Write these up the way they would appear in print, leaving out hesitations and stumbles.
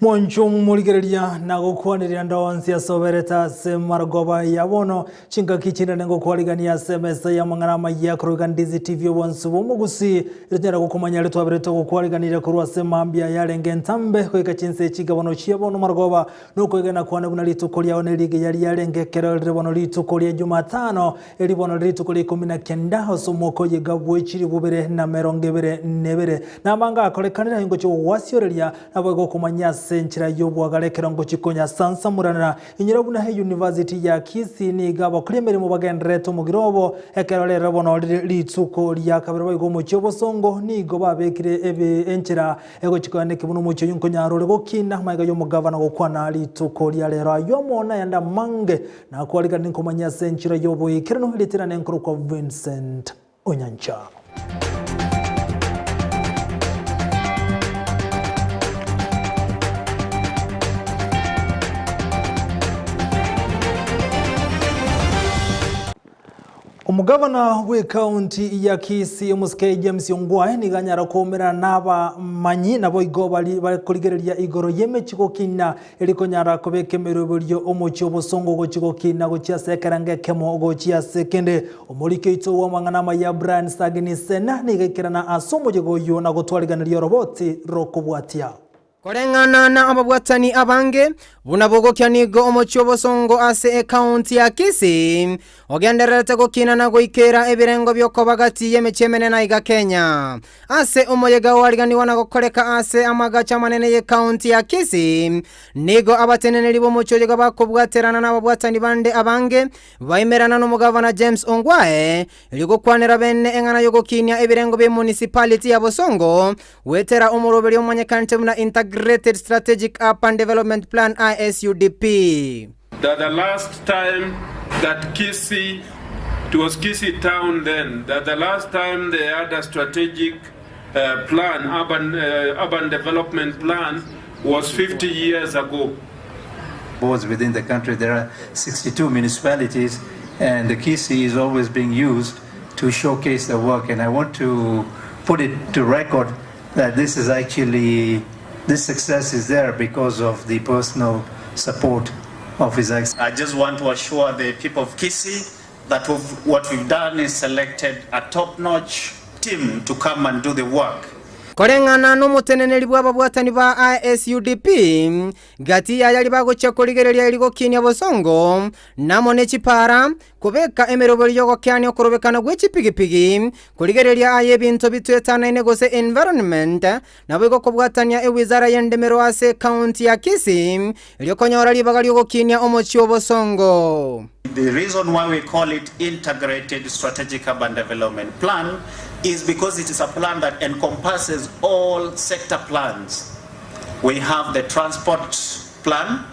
Mwancho morigereria na gokwaneria ande onsi ase oberete ase marogoba ya bono, chingaki chinene ngokwarigania ase emesa y'amang'ana amayia korwa Ndizi TV obonsi bw'omogusi, Ritonyare gokomanya aria twaberete gokwariganiria korwa ase mambia yarenge entambe goika chinsa echi bono chia bono marogoba, nokwegena kwane buna rituko riao nerigiya riarenge ekero rire bono rituko ria Jumatano, eri bono rire rituko ria ikomi na kenda ase omwaka oyiga bwe chilifu bibere na emerongo ebere na ebere. Namange akorekanire aye ngochia gogwasioreria, naboigo okomanyia ase enchera y'obwagare ekero ngochia konyasansamoranera. Inyora buna eyunivasiti ya Kisii nigo abakori emeremo bagendererete omogiro obo, ekero rero bono rire rituko ria kabere boigo omochie obosongo nigo babekire ebe enchera egochia koyaneki buna omochie oyio nkonyara ore gokina amaiga y'omogavana gokwana rituko ria rero. Ayio amo nayande amange nakwarigani nkomanyia ase enchera y'oboikeranu ritera nenkorokwa Vincent Onyancha. Omogavana bw'ekaunti ya Kisii omosike James Ongwae nigo anyara koumerana n'abamanyi naboigo baria bakorigereria igoro y'emechie gokina eri konyara kobeka emeroberio omochie obosongo gochia gokina gochia ase ekerengo ekemo gochia ase ekende. Omoriki oito bw'amang'ana amaya Brian Sagini Sena nigo aikerana ase omoyega oyio na gotwariganeria oroboti rokobwatia. Koreng'ana na ababwatani abange, buna bogokia nigo omochie obosongo ase ekaunti ya Kisii ogendererete gokina na goikera ebirengo biokoba gati y'emechie emenene aiga Kenya. Ase omoyega oariganigwa na gokoreka ase amagacho amanene y'ekaunti ya Kisii, nigo abateneneri b'omochie oyoga bakobwaterana nababwatani bande abange baimerana nomogavana James Ongwae erio gokwanera bene eng'ana y'ogokinia ebirengo b'emunicipality ya Bosongo Goetera omoroberio omanyekanete buna Integrated Strategic Urban Development Plan, ISUDP. That the last time that Kisii, it was Kisii town then, that the last time they had a strategic uh, plan, urban, uh, urban development plan, was 50 years ago. Boards within the country, there are 62 municipalities, and the Kisii is always being used to showcase the work. And I want to put it to record that this is actually, this success is there because of the personal support of His Excellency. I just want to assure the people of Kisii that what we've done is selected a top-notch team to come and do the work. Koreng'ana nomoteneneri bw'ababwatani ba ISUDP, gati y'ayari bagochia korigereria eri gokinia bosongo, namo ne chipaara, Kobeka emeroberi y'ogokeania okorobekana gwe chipigipigi, korigereria aye ebinto bitwetanaine gose environment, naboigo kobwatania ewizara y'endemero ase ecounty ya Kisii erio konyora ribaga riogokinia omochie obosongo. The reason why we call it Integrated Strategic Urban Development Plan is because it is a plan that encompasses all sector plans. We have the transport plan.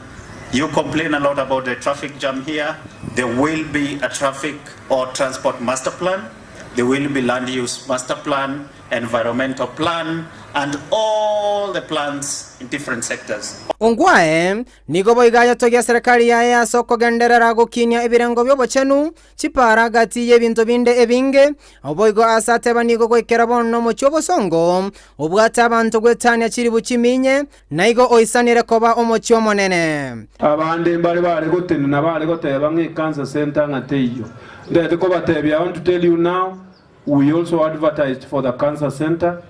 You complain a lot about the traffic jam here. There will be a traffic or transport master plan. There will be land use master plan, environmental plan, and all the plans in different sectors. Ongwae nigo boigo ayetogia serikali yaye ase okogenderera gokinia ebirengo bi'obochenu, chipara gati y'ebinto binde ebinge, Boigo ase ateba nigo goikera bono omochie obosongo obwate abanto gwetania chilifu chiminye, na igo oisanire koba omochie omonene. Abande mbare bare gotenena bare goteba ng'a ecancer center ng'a teiyo. Ntagete kobatebia I want to tell you now, we also advertised for the cancer center,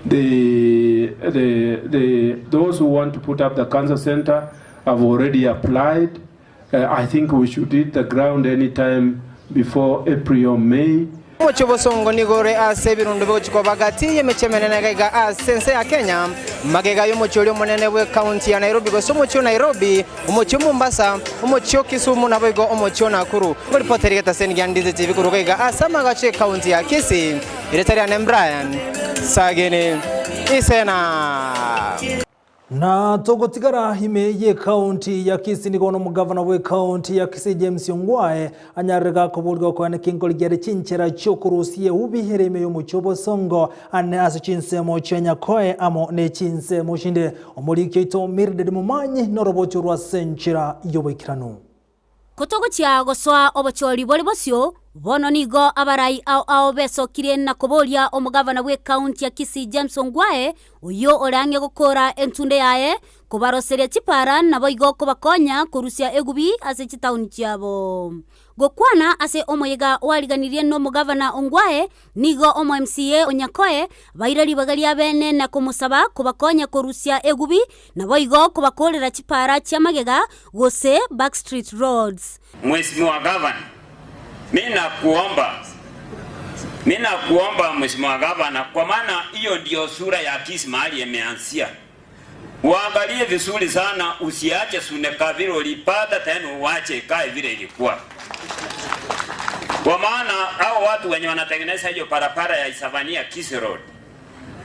the, the, the, those who want to put up the cancer center have already applied. I think we should hit the ground any time before April or May. Omochie obosongo nigo ore ase ebirundo bigochia koba gati y'emechie emenene iga iga ase ense ya Kenya, magega y'omochie oria omonene bw'ekaunti ya Nairobi gose omochie o Nairobi, omochie o Mombasa, omochie o Kisumu naboigo omochie o Nakuru. Ngoripoteri getaseni gia Ndizi TV korwa iga iga ase amagacho y'ekaunti ya Kisii, erieta riane Brian Sagini Isena. Na togotigara ime y'ekaunti ya Kisii nigo bono omogavana bw'ekaunti ya Kisii James Ongwae anyarire gakoborigwa koaneka enkorigia ere chinchera chiokorusia eubi ere ime y'omochie obosongo ane ase chinsemo chia Nyakoe amo ne chinsemo chinde. Omoriki oito Mildred Momanyi norobocho rwa ase enchera y'oboikeranu. Kotogochia gosoa obochori bore bosio. Bono nigo abarai ao ao besokirie na koboria omogavana bw'ekaunti ya Kisii James Ongwae, oyio ore ang'e gokora entunde yaye, kobaroseria chipara naboigo kobakonya korusia egubi ase chitauni chiabo. Gokwana ase omoyega oariganirie nomogavana Ongwae, nigo omo MCA o Nyakoe baire ribaga ria bene na komosaba kobakonya korusia egubi naboigo kobakorera chipara chia magega gose backstreet roads. Mheshimiwa Gavana, mi nakuomba, mi nakuomba Mheshimiwa Gavana, kwa maana hiyo ndio sura ya Kisii mahali imeanzia. Uangalie vizuri sana, usiache Suneka vile ulipata tena uache ikae vile ilikuwa. Kwa maana hao watu wenye wanatengeneza hiyo barabara ya Isavania Kisii Road,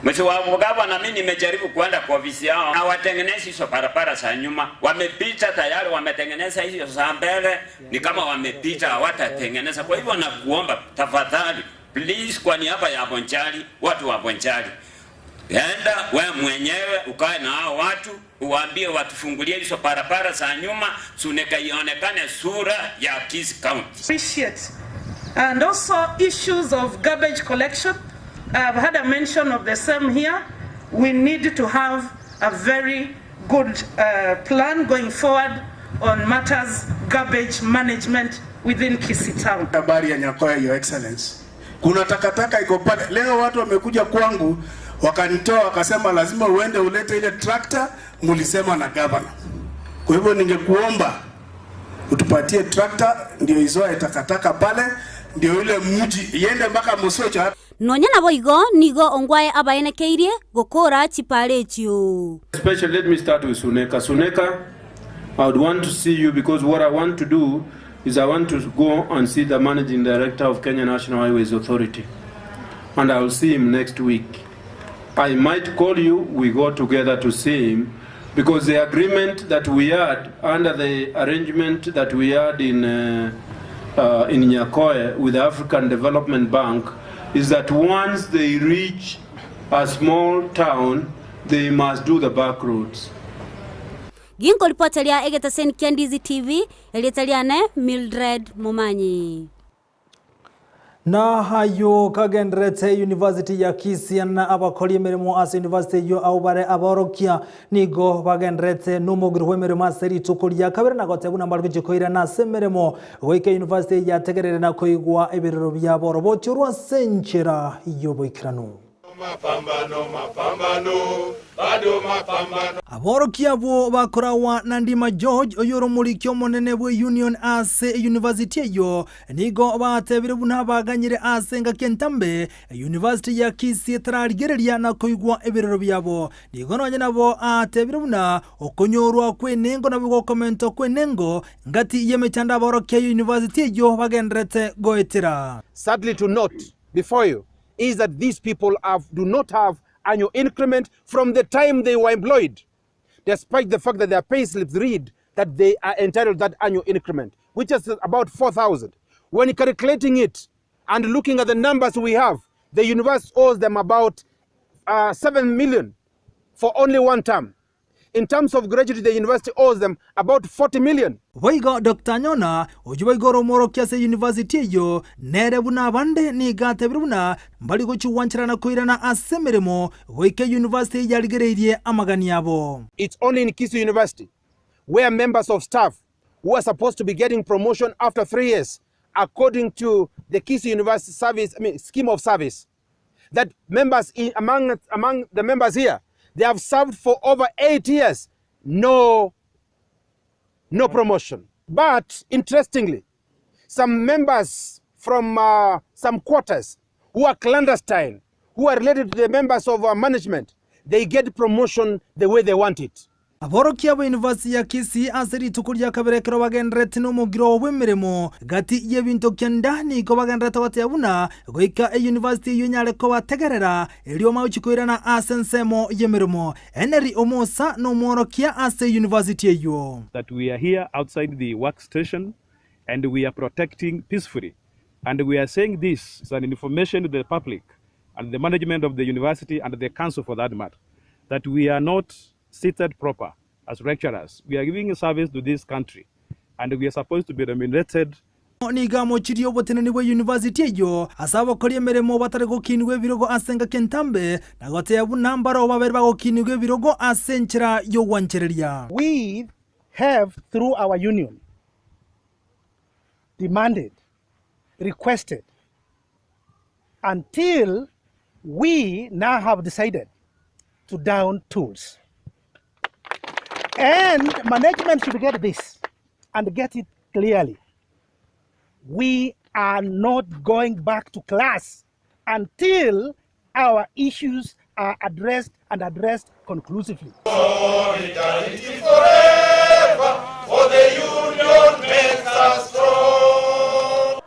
Mheshimiwa Gavana, mimi nimejaribu kuenda kwa ofisi yao, hawatengenezi hizo barabara za nyuma. Wamepita tayari, wametengeneza hizo za mbele, ni kama wamepita, hawatatengeneza. Kwa hivyo nakuomba tafadhali, please, kwa niaba ya Bonchari, watu wa Bonchari, enda we mwenyewe ukae na hao watu uwaambie watufungulie hizo barabara za nyuma, Suneka ionekane sura ya Kisii County. Appreciate. And also issues of garbage collection. I've had a mention of the same here. We need to have a very good plan going forward on matters garbage management within Kisii town. Habari ya Nyakoe, Your Excellency, kuna takataka iko pale. Leo watu wamekuja kwangu wakanitoa, wakasema lazima uende ulete ile tractor mulisema na governor. Kwa hivyo ningekuomba utupatie tractor ndio izoe takataka pale, ndio ile mji iende mpaka Mosocho. Nonya nabo igo nigo Ongwae abaenekeirie gokora chipara echio. Especially, let me start with Suneka. Suneka, I would want to see you because what I want to do is I want to go and see the managing director of Kenya National Highways Authority. And I will see him next week. I might call you, we go together to see him, because the agreement that we had under the arrangement that we had in Nyakoe with the African Development Bank is that once they reach a small town, they must do the back roads. Ginkoripoteria egetaseni kia Ndizi TV, erieta Mildred Momanyi. Na hayo kagenderete University ya Kisii na abakori emirimo ase university eyo abo bare aborokia nigo bagenderete nomogiro bwa emirimo ase rituko ria kabere na gotebwa na mbarwa chikoirana ase emirimo goika university yategerere na koigwa ebirero biabo oroboti orwa ase enchera y'oboikeranu. Mapambano, mapambano, bado mapambano. Aborokia abo bakorawa na Ndima George oyoro omoriki omonene bwe union ase university eyo nigo batebire buna baganyire ase engaki entambe university ya Kisii etararigereria na koigwa ebirero biabo. Nigo nonye nabo atebire buna okonyorwa kwenengo nabo gokomento kwenengo ngati y'emechando aborokia university eyo bagenderete goetera. Sadly to note before you is that these people do not have annual increment from the time they were employed, despite the fact that their pay slips read that they are entitled to that annual increment, which is about 4,000. When calculating it and looking at the numbers we have, the university owes them about 7 million for only one term. In terms of gratuity, the university owes them about 40 million. Boigo Dr. Nyona oyo boigo oromorokia ase university eyo nere buna abande niga atebire buna mbari gochiwancherana koirana ase emeremo goika university yarigereirie amagani abo. It's only in Kisii University where members of staff who are supposed to be getting promotion after 3 years, according to the Kisii University service, I mean, scheme of service, that members in, among the members here, they have served for over 8 years, no promotion. But interestingly, some members from some quarters who are clandestine, who are related to the members of our management, they get promotion the way they want it. Aborokia ba university ya Kisii ase rituko ria kabere ekero bagenderete nomogiro bw'emeremo gati y'ebinto kenda nigo bagenderete gotea buna goika e university eyo enyare kobategerera erio magochi koirana ase ensemo y'emeremo. Henry Omosa nomworokia ase university eyo. That we are here outside the workstation and we are protecting peacefully. And we are saying this is an information to the public and the management of the university and the council for that matter, that we are not seated proper as lecturers. We are giving a service to this country and we are supposed to be remunerated. Nigo amochirie oboteneni bwe university eyio ase abakori emeremo batari gokinigwa ebirogo ase engaki entambe, na gotebia buna mbaroo babere bagokinigwa ebirogo ase enchera y'ogwanchereria. We have through our union demanded, requested until we now have decided to down tools and management should get this and get it clearly. We are not going back to class until our issues are addressed and addressed conclusively. Solidarity forever, for the union makes us strong.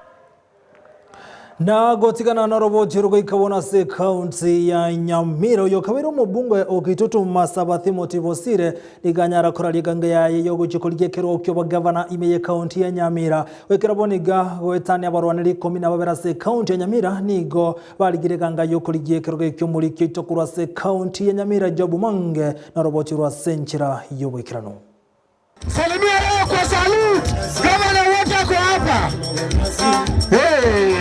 Na gotigana norobochi rogoika bono ase ekaunti ya Nyamira, oyo okabeire omobunge o Kitutu Masaba Timothy Bosire nigo anyara koraria egango yaye yogochia korigia ekerogo ki'obogavana ime y'ekaunti ya Nyamira. Goikera bono iga goetania abarwaneri ikomi na babere ase ekaunti ya Nyamira nigo barigire eganga y'okorigia ekerogo ekio omoriki oito korwa ase ekaunti ya Nyamira Job Mange norobochi rwa ase enchera y'oboikeranu. Salimia leo kwa salute. Gavana wote ako hapa. Hey.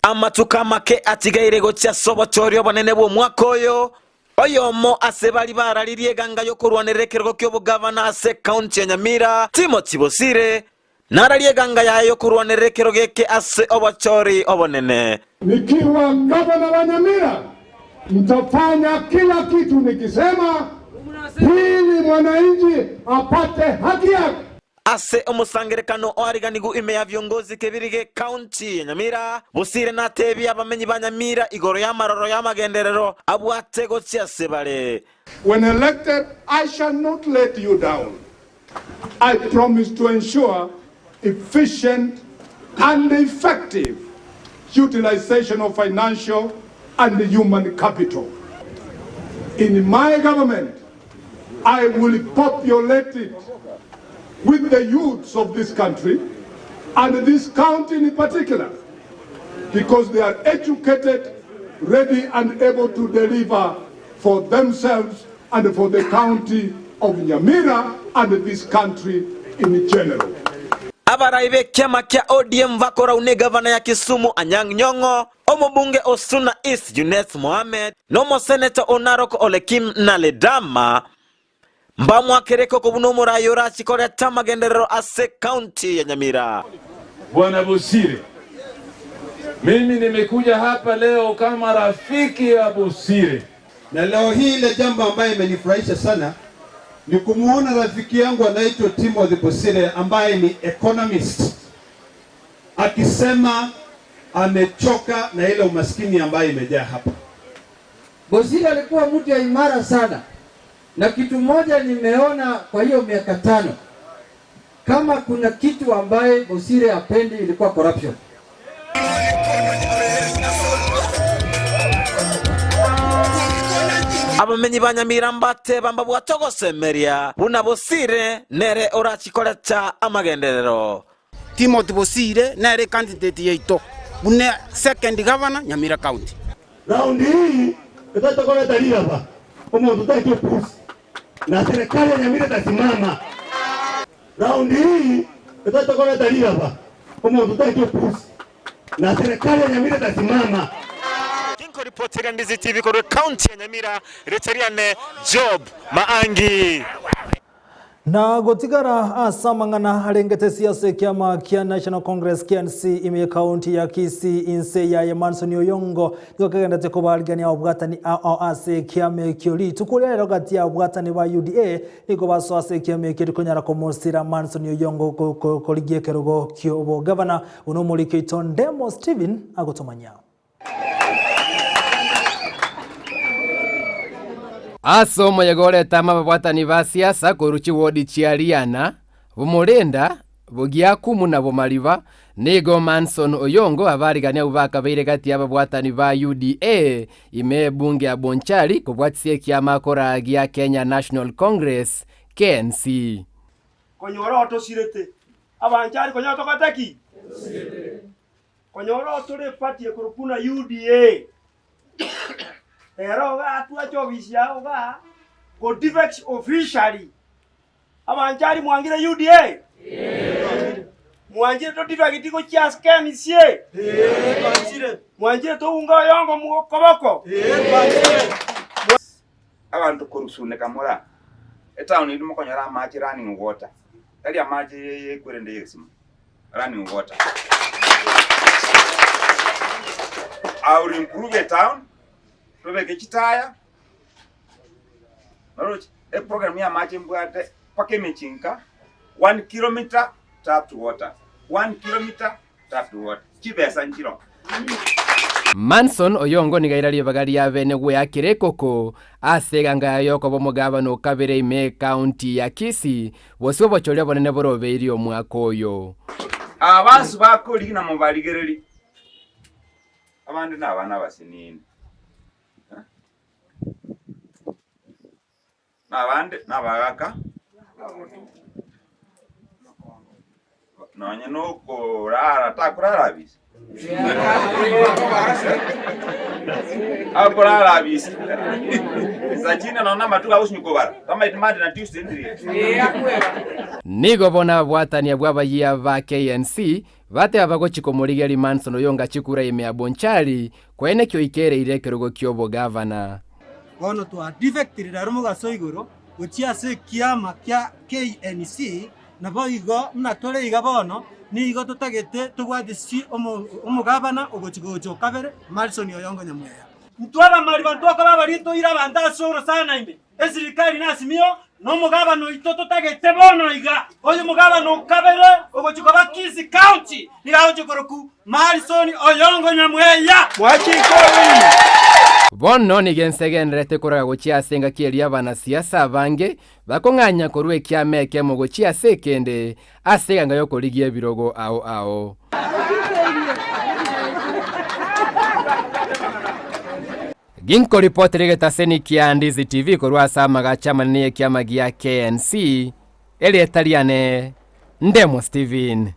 Amatuko amake atigaire gochia ase obochori obonene bw'omwaka oyo, oyomo ase baria bararirie eganga y'okorwanerera ekerogo ki'obogavana ase ekaunti ya Nyamira, Timothy Bosire, nararie eganga yaye y'okorwanerera ekerogo eke ase obochori obonene. Nikiwa gavana wa Nyamira nitafanya kila kitu nikisema ili mwananchi apate haki yake. Ase omosangerekano oariganigu ime ya viongozi kebiri g'ecounty ya Nyamira, Bosire natebie abamenyi ba Nyamira igoro y'amaroro y'amagenderero abwate gochia ase bare. When elected, I shall not let you down. I promise to ensure efficient and effective utilization of financial and human capital. In my government, I will populate it with the youths of this country and this county in particular, because they are educated, ready and able to deliver for themselves and for the county of Nyamira and this country in general. Abarai b'ekiama kia ODM bakorau ne gavana ya Kisumu Anyang' Nyong'o, omobunge o Suna East Junet Mohamed, na omoseneta o Narok Olekim Naledama mbamwakereke okobuna omorai orachie koreta amagenderero ase ekaunti ya Nyamira. Bwana Bosire, mimi nimekuja hapa leo kama rafiki ya Bosire. Na leo hii ile jambo ambayo imenifurahisha sana ni kumuona rafiki yangu anaitwa Timothy Bosire ambaye ni economist akisema amechoka na ile umaskini ambayo imejaa hapa. Bosire alikuwa mtu ya imara sana, na kitu moja nimeona kwa hiyo miaka tano, kama kuna kitu ambaye Bosire hapendi ilikuwa corruption. Abamenyi ba Nyamira mbateba mbabwate ogosemeria buna Bosire nere orachikoreta amagenderero. Timothy Bosire nere ecandidate yaito buna second governor Nyamira County. Raundi hii etatokoreta riraba omonto taitwe pusi na serikali ya Nyamira itasimama. Raundi hii etatokoreta riraba omonto taitwe pusi na serikali ya Nyamira itasimama. Tinkoripotera Ndizi TV korwa ekaunti ya Nyamira, rieta riane Job Maangi. Na gotigara ase amang'ana arengete siasa ekiama kia National Congress KNC ime ekaunti ya Kisii inse yaye Manson Oyongo nigo kegendete kobarigania ababwatani ao ase ekiama ekio rituko riarero gati ya ababwatani ba UDA nigo basoa ase ekiama ekio rikonyara komosira Manson Oyongo korigia ekerogo ki'obogavana buna omoriki oito Ndemo Stephen agotomanya. Ase omoyega orete amo ababwatani ba siasa korwa chiwodi chia Riana, Bomorinda, Bogiakumu na Bomariba, nigo Manson Oyongo abarigani abwo bakabeire gati y'ababwatani ba UDA ime ebunge ya Bonchari kobwatisia ekiama koraa gia Kenya National Congress, KNC. Konyora otosirete, abanchari konyora togete ki? Konyora otore eparty ekorokwa buna UDA, ero iga twacha ofisi yao igaa, go defect officially, abanchari mwangire UDA? Mwanchire todivagiti gochia ase KNCA? Ee, Mwanchire tounge oyongo mokoboko? Ee, twanchire. Abanto korusuneka mora etown eri mokonyora amache running water, tari amache yekwerende yegesima, running water. I will improve a town, tobeke chitaya, noroche eprogram ya amache mbwate mpaka emechinka, one kilometer tapped water, one kilometer tapped water, chibesa nchiro. Manson oyongo nigo aira ribaga ria bene gweakera ekoko ase eganga yaye yokoba omogabana o kabere ime ekaunti ya Kisii, bosio obochori obonene borobeirie omwaka oyo. Abansu bakorigia na mobarigererie, abande nabana abasinini, na abande nabagaaka, nonya nokorara takorara abisi, akorara abisi sachinde nonya na amatuko agosunywa kobara, tamaeti Monday na Tuesday ndiri. Nigo bono ababwatani abwo abayia ba KNC bateba bagochia komorigia Rimanson oyonga chikura ime ya Bonchari koeneki oikereire ekerogo ki'obogavana. Bono twadefectire rero mogaso igoro gochia ase ekiama kia KNC, naboigo buna tore iga bono nigo totagete tobwatisi omogabana ogochia gocha okabere Malson Oyongo Nyamweya. Intwe abamari banto okoba abaria toire abanto ase orosana ime, esirikari na Azimio na omogabana oito totagete bono iga, oyo omogabana okabere ogochia koba Kisii County nigo agochia korokwa Malson Oyongo Nyamweya. Bono nigo ense egendererete koraga gochia ase engaki eria abanasiasa abange bakong'anya korwa ekiama ekemo gochia ase ekende ase eganga y'okorigia ebirogo ao ao. Ginkoripotera egetaseni kia Ndizi TV korwa ase amagacho amanene y'ekiama gia KNC, erieta riane Ndemo Steven.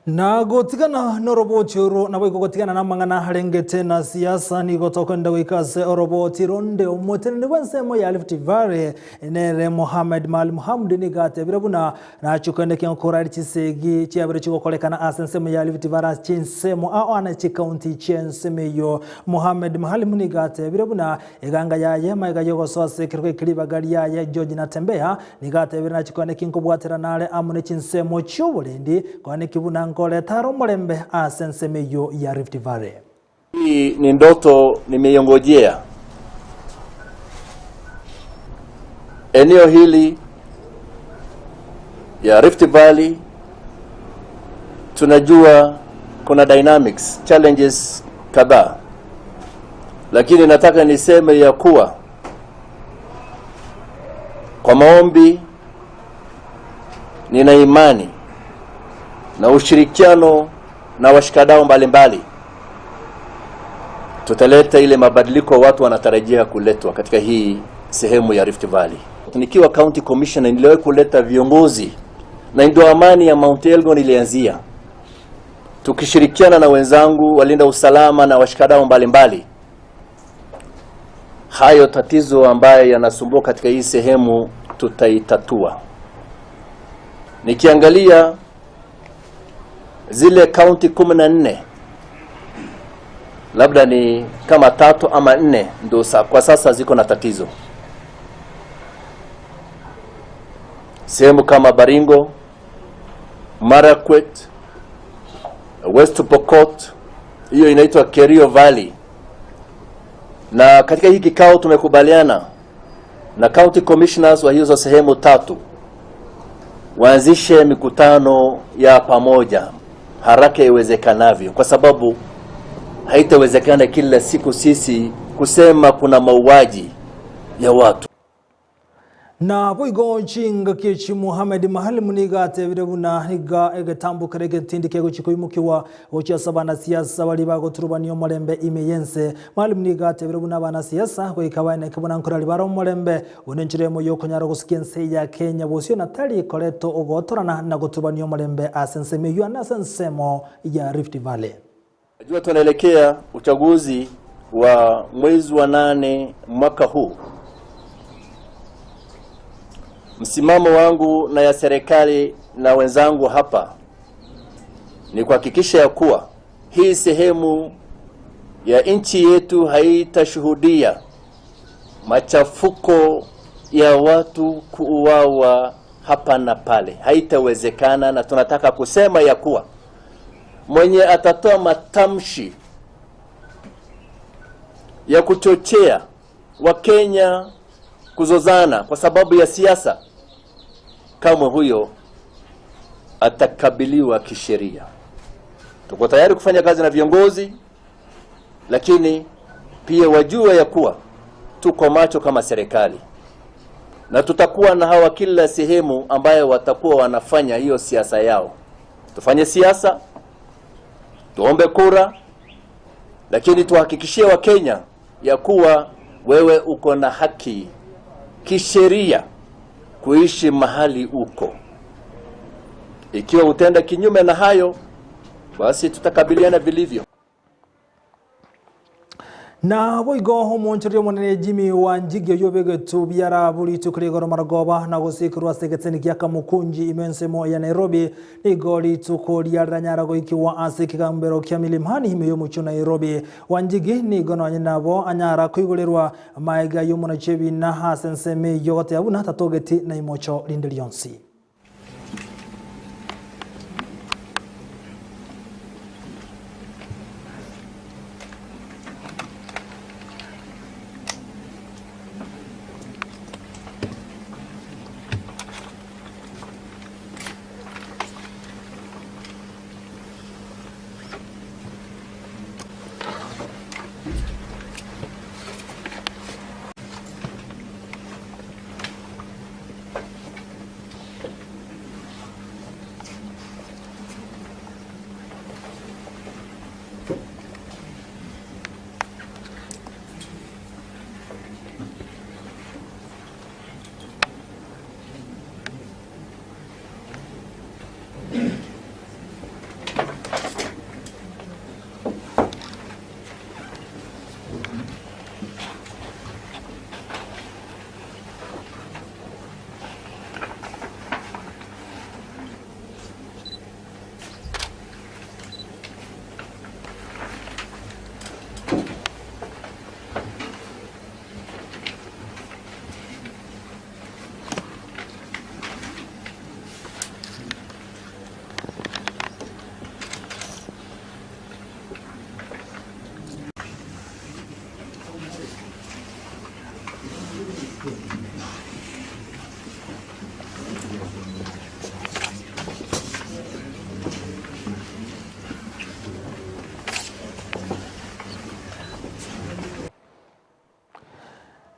Na gotigana noroboti oro, naboigo gotigana namang'ana arengete na siasa, nigo tokoenda goika ase oroboti ronde. Omoteneneri bw'ensemo ya Rift Valley nere Mohamed Maalim Hamdi nigo atebire buna nachie koenda ekiagera korari chisegi chiabere chigokorekana ase ensemo ya Rift Valley ase chinsemo ao ane chikaunti chi'ensemo eyio. Mohamed Maalim nigo atebire buna Eganga yaye magega y'ogosoa ase ekerogo eke ribaga riaye George Natembeya nigo atebire nachi koaneki nkobwaterana are amo ne chinsemo chi'oborendi koaneki buna nkoreta are omorembe ase ensemo eyio ya Rift Valley. Hii ni ndoto nimeingojea. Eneo hili ya Rift Valley tunajua kuna dynamics, challenges kadhaa, lakini nataka niseme ya kuwa kwa maombi, nina imani na ushirikiano na washikadau mbalimbali tutaleta ile mabadiliko watu wanatarajia kuletwa katika hii sehemu ya Rift Valley. Nikiwa county commissioner niliwahi kuleta viongozi na ndio amani ya Mount Elgon ilianzia, tukishirikiana na wenzangu walinda usalama na washikadau mbalimbali. Hayo tatizo ambayo yanasumbua katika hii sehemu tutaitatua. Nikiangalia zile kaunti 14 labda ni kama tatu ama nne ndio kwa sasa ziko na tatizo. Sehemu kama Baringo, Marakwet, West Pokot, hiyo inaitwa Kerio Valley. Na katika hii kikao tumekubaliana na county commissioners wa hizo sehemu tatu waanzishe mikutano ya pamoja haraka iwezekanavyo, kwa sababu haitawezekana kila siku sisi kusema kuna mauaji ya watu. Na boigo chingaki echi Mohamed Maalim nigo atebire buna iga egetambo kere egetindi kegochi koimokiwa gochia ase abanasiasa baria bagoturubania omorembe ime y'ense. Maalim nigo atebire buna abanasiasa goika baeneke buna nkorari bare omorembe buna enchera emo yokonyara gosukia ense ya Kenya bosio na tari koreta ogotorana na goturubania omorembe ase ensemo eyio ande ase ensemo ya Rift Valley. Najua tunaelekea uchaguzi wa mwezi wa 8 mwaka huu. Msimamo wangu na ya serikali na wenzangu hapa ni kuhakikisha ya kuwa hii sehemu ya nchi yetu haitashuhudia machafuko ya watu kuuawa hapa na pale, haitawezekana. Na tunataka kusema ya kuwa mwenye atatoa matamshi ya kuchochea Wakenya kuzozana kwa sababu ya siasa, kamwe huyo atakabiliwa kisheria. Tuko tayari kufanya kazi na viongozi, lakini pia wajue ya kuwa tuko macho kama serikali na tutakuwa na hawa kila sehemu ambayo watakuwa wanafanya hiyo siasa yao. Tufanye siasa, tuombe kura, lakini tuhakikishie Wakenya ya kuwa wewe uko na haki kisheria kuishi mahali uko. Ikiwa utenda kinyume na hayo, basi tutakabiliana vilivyo. Na boigo omonchoria omonene Jimmy Wanjigi oywo begetu biara rituko ria igoro marogoba na gosikerwa ase egeteni gia Kamukunji ime ensemo ya Nairobi nigo rituko riaranyara goikiwa ase ekegambero kia Milimani ime y'omochie o Nairobi. Wanjigi nigo nonye nabo anyara koigorerwa maega y'omonachi ebina ase ensemo eywo goteba buna tatogeti na imocho rinde rionsi.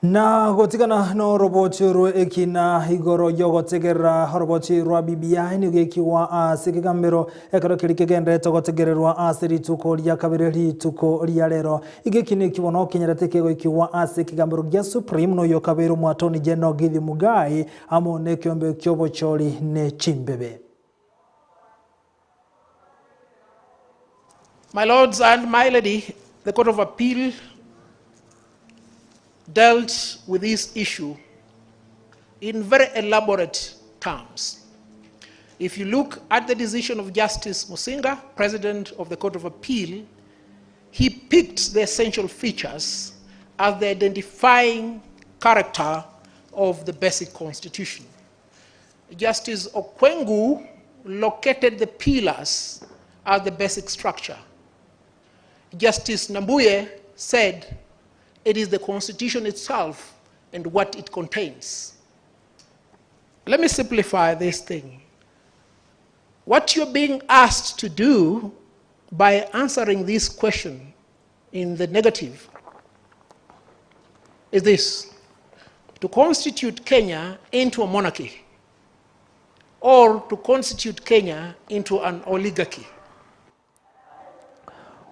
Na gotigana no roboti rwe ekina igoro yogotegerera roboti rwa BBI nigo ekiwa ase ekegambero ekero keri kegenderete gotegererwa ase rituko ria kabere rituko ria rero. Igeki neki bono kenyerete kegoikiwa ase ekegambero gia Supreme noyo kabere omwatoni General Githu Muigai amo na ekiombe kia obochori ne chimbebe. My lords and my lady, the Court of Appeal dealt with this issue in very elaborate terms. If you look at the decision of Justice Musinga, President of the Court of Appeal, he picked the essential features as the identifying character of the basic constitution. Justice Okwengu located the pillars as the basic structure. Justice Nambuye said it is the constitution itself and what it contains. Let me simplify this thing. What you're being asked to do by answering this question in the negative is this: to constitute Kenya into a monarchy or to constitute Kenya into an oligarchy.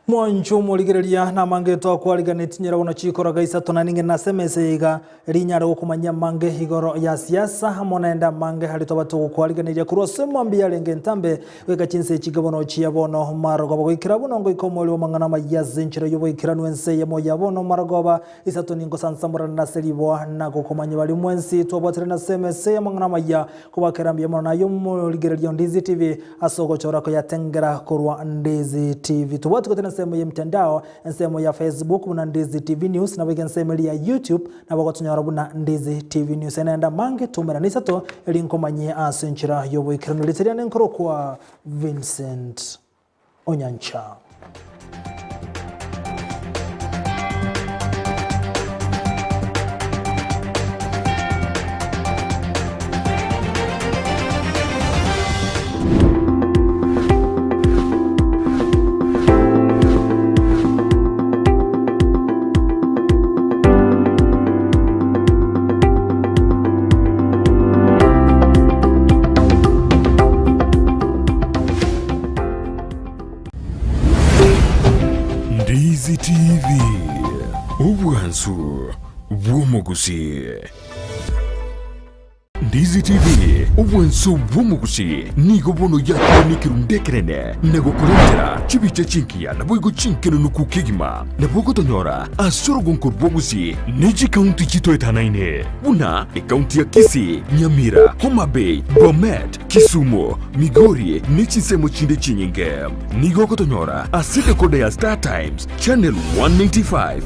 Mwancho omorigereria namange twakwariganetie nyera bono chikoraga isato na ninge nase emesa eye iga rinyare gokomanyia amange igoro ya siasa amo naende amange aria twaba togokwariganeria korwa ase mambia yarenge entambe goika chinsa echi iga bono chia bono marogoba goikera bono ngoika omoerio bw'amang'ana amaya ase enchera y'oboikeranu ense eyemo ya bono marogoba isato ningosansamorana nase riboa na gokomanyia baria mwensi twabwaterana ase emesa y'amang'ana amaya Kobakera mbuya mono naye omorigereria o Ndizi TV ase ogochora koyatengera korwa Ndizi TV. Tobwati gotera ensemo ye mtandao, ensemo ya Facebook buna Ndizi TV News, naboigo ensemo eria ya YouTube nabo ogotonyora buna Ndizi TV News. Enende amange tumerane isato eri nkomanyie ase enchera y'oboikeranu. Rieta riane nkorokwa Vincent Onyancha. Ndizi TV, obwansu bw'omogusi. Ndizi TV, obwansu bw'omogusi nigo bono yakire nekerundu ekenene na gokorentera chibicha chingiya naboigo chinkenenuku kegima. Nabo ogotonyora ase orogonko rw'obogusi ne chikaunti chitoetanaine buna ekaunti ya Kisii, Nyamira, Homa Bay, Bomet, Kisumu, Migori ne chinsemo chinde chinyinge. Nigo ogotonyora ase dekoda ya Star Times, channel 195.